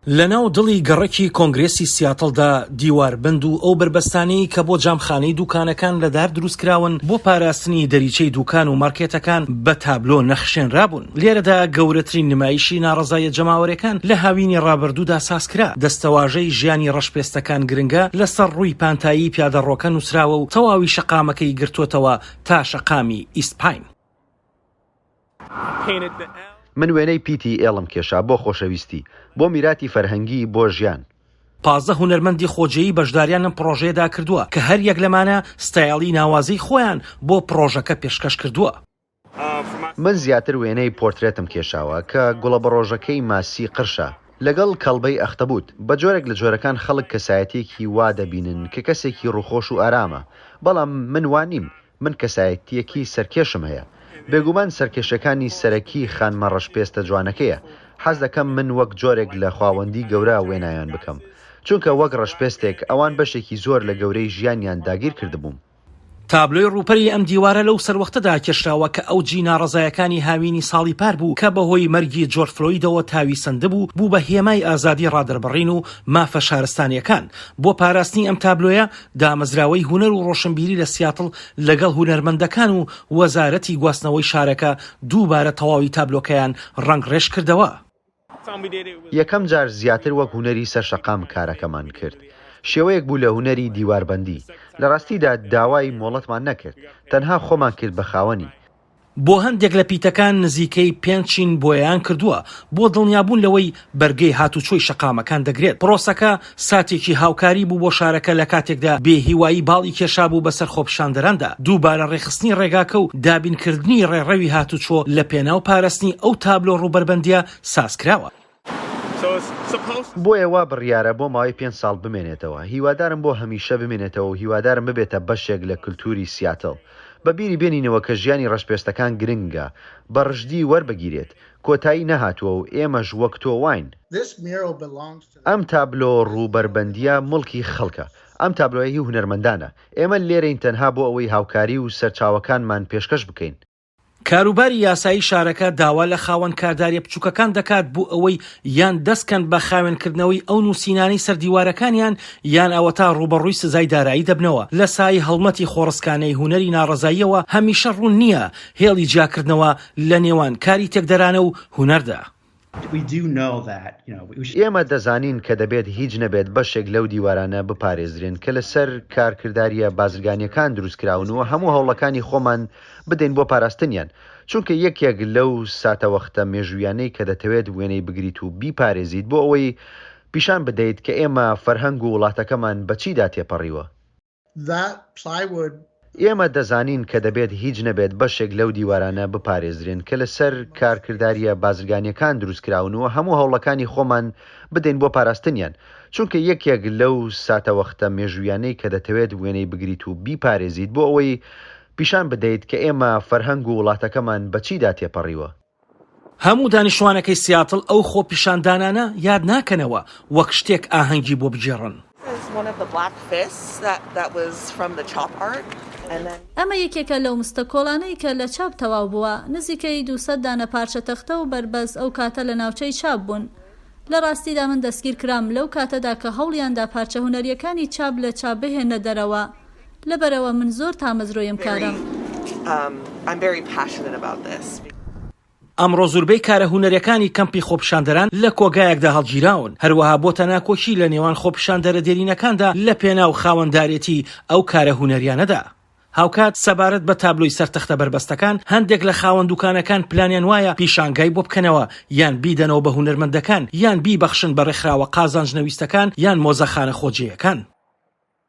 لەناو دڵی گەڕەکی کۆنگرێسی سیاتڵدا دیواربەند و ئەو بەربەستانەی کە بۆ جامخانەی دوکانەکان لە دار دروستکراون بۆ پاراستنی دەریچەی دوکان و مارکێتەکان بە تابلۆ نەخشێنرابوون. لێرەدا گەورەترین نمایشی ناڕەزاییە جەماوەرێکان لە هاوینی ڕابردوودا سازکرا. دەستەواژەی ژیانی ڕەشپێستەکان گرنگە لەسەر ڕووی پانتایی پیادەڕۆکە نووسراوە و تەواوی شەقامەکەی گرتۆتەوە تا شەقامی ئیست پاین. من وێنەی پیتی ئێڵم کێشا بۆ خۆشەویستی، بۆ میراتی فەرهەنگی، بۆ ژیان. 15 هونەرمەندی خۆجێیی بەشداریان لەم پڕۆژەیەدا کردووە کە هەر یەک لەمانە ستایڵی ناوازەی خۆیان بۆ پڕۆژەکە پێشکەش کردووە. من زیاتر وێنەی پۆرترێتم کێشاوە کە گوڵەبەڕۆژەکەی ماسی قرشە لەگەڵ کەڵبەی ئەختەبوت. بە جۆرێک لە جۆرەکان خەڵک کەسایەتییەکی وا دەبینن کە کەسێکی ڕووخۆش و ئارامە، بەڵام من وا نیم، من کەسایەتییەکی سەرکێشم هەیە. بێگومان سەرکێشەکانی سەرەکی خانمە ڕەشپێستە جوانەکەیە. حەز دەکەم من وەک جۆرێک لە خواوەندی گەورە وێنایان بکەم. چونکە وەک ڕەشپێستێک ئەوان بەشێکی زۆر لە گەورەی ژیانیان داگیر کردبووم. تابلۆی ڕووپەری ئەم دیوارە لەو سەروەختەدا کێشراوە کە ئەوجی ناڕەزایەکانی هاوینی ساڵی پار بوو کە بەهۆی مەرگی جۆرج فلۆیدەوە تاوی سەندبوو، بوو بە هێمای ئازادی ڕادەربڕین و مافە شارستانییەکان. بۆ پاراستنی ئەم تابلۆیە، دامەزراوەی هونەر و ڕۆشنبیری لە سیاتڵ لەگەڵ هونەرمەندەکان و وەزارەتی گواستنەوەی شارەکە دووبارە تەواوی تابلۆکەیان ڕەنگڕێژ کردەوە. یەکەم جار زیاتر وەک هونەری سەر شەقام کارەکەمان کرد. شێوەیەک بوو لە هونەری دیواربەندی. لە ڕاستیدا داوای مۆڵەتمان نەکرد، تەنها خۆمان کرد بە خاوەنی. بۆ هەندێک لە پیتەکان نزیکەی پێنج چین بۆیەیان کردووە بۆ دڵنیابوون لەوەی بەرگەی هاتوچۆی شەقامەکان دەگرێت. پرۆسەکە ساتێکی هاوکاری بوو بۆ شارەکە لە کاتێکدا بێهیوایی باڵی کێشابوو بەسەر خۆپیشاندەراندا. دووبارە ڕێکخستنی ڕێگاکە و دابینکردنی ڕێڕەوی هاتوچۆ لە پێناو پارستنی ئەو تابلۆ ڕووبەربەندییە سازکراوە. بۆیە وا بڕیارە بۆ ماوەی پێنج ساڵ بمێنێتەوە. هیوادارم بۆ هەمیشە بمێنێتەوە و هیوادارم ببێتە بەشێک لە کلتوری سیاتڵ. بە بیری بێنینەوە کە ژیانی ڕەشپێستەکان گرنگە بە ڕژدی وەربگیرێت. کۆتایی نەهاتووە و ئێمەش وەک تۆ واین. ئەم تابلۆ ڕووبەربەندییە موڵکی خەڵکە. ئەم تابلۆیە هی هونەرمەندانە. ئێمە لێرەین تەنها بۆ ئەوەی هاوکاری و سەرچاوەکانمان پێشکەش بکەین. کاروباری یاسایی شارەکە داوا لە خاوەن کارداریە بچوکەکان دەکات بۆ ئەوەی یان دەستکەن بە خاوێنکردنەوەی ئەو نوسینانەی سەر دیوارەکانیان یان ئەوەتا ڕوبەڕوی سزای دارایی دەبنەوە. لە سایەی هەڵمەتی خۆڕسکانەی هونەری ناڕەزاییەوە هەمیشە ڕوون نییە هێڵی جیاکردنەوە لە نێوان کاری تێکدەرانە و هونەردا. ئێمە دەزانین کە دەبێت هیچ نەبێت بەشێک لەو دیوارانە بپارێزرێن کە لەسەر کارکردارییە بازرگانییەکان دروستکراون و هەموو هەوڵەکانی خۆمان بدەین بۆ پاراستنیان، چونکە یەکێک لەو ساتەوەختە مێژوویانەی کە دەتەوێت وێنەی بگریت و بیپارێزیت بۆ ئەوەی پیشان بدەیت کە ئێمە فەرهەنگ و وڵاتەکەمان بە چیدا تێپەڕیوە. ئێمە دەزانین کە دەبێت هیچ نەبێت بەشێک لەو دیوارانە بپارێزرێن کە لەسەر کارکردارییە بازرگانییەکان دروستکراون و هەموو هەوڵەکانی خۆمان بدەین بۆ پاراستنیان، چونکە یەکێک لەو ساتەوەختە مێژوویانەی کە دەتەوێت وێنەی بگریت و بیپارێزیت بۆ ئەوەی پیشان بدەیت کە ئێمە فەرهەنگ و وڵاتەکەمان بە چیدا تێپەڕیوە. هەموو دانیشتوانەکەی سیاتڵ ئەو خۆپیشاندانانە یاد ناکەنەوە وەک شتێک ئاهەنگی بۆ بگێڕن. ئەمە یەکێکە لەو مستە کۆڵانەی کە لە چاپ تەواو بووە. نزیکەی 200 دانە پارچە تەختە و بەربەست ئەو کاتە لە ناوچەی چاپ بوون. لە ڕاستیدا من دەستگیر کرام لەو کاتەدا کە هەوڵیان دا پارچە هونەرییەکانی چاپ لە چاپ بهێننە دەرەوە. لەبەرئەوە من زۆر تامەزرۆی ئەم کارەم. ئەمڕۆ زوربەی کارە هونەریەکانی کەمپی خۆپیشاندەران لە کۆگایەکدا هەڵگیراون، هەروەها بۆتە ناکۆکی لە نێوان خۆپیشاندەرە دێرینەکاندا لە پێناو خاوەندارێتی ئەو کارە هونەریانەدا. هاوکات سەبارەت بە تابلۆی سەر تەختە بەربەستەکان، هەندێک لە خاوەن دوکانەکان پلانیان وایە پیشانگای بۆ بکەنەوە یان بیدەنەوە بە هونەرمەندەکان یان بیبەخشن بە ڕێکخراوە قازانجنەویستەکان یان مۆزەخانە خۆجێیەکان.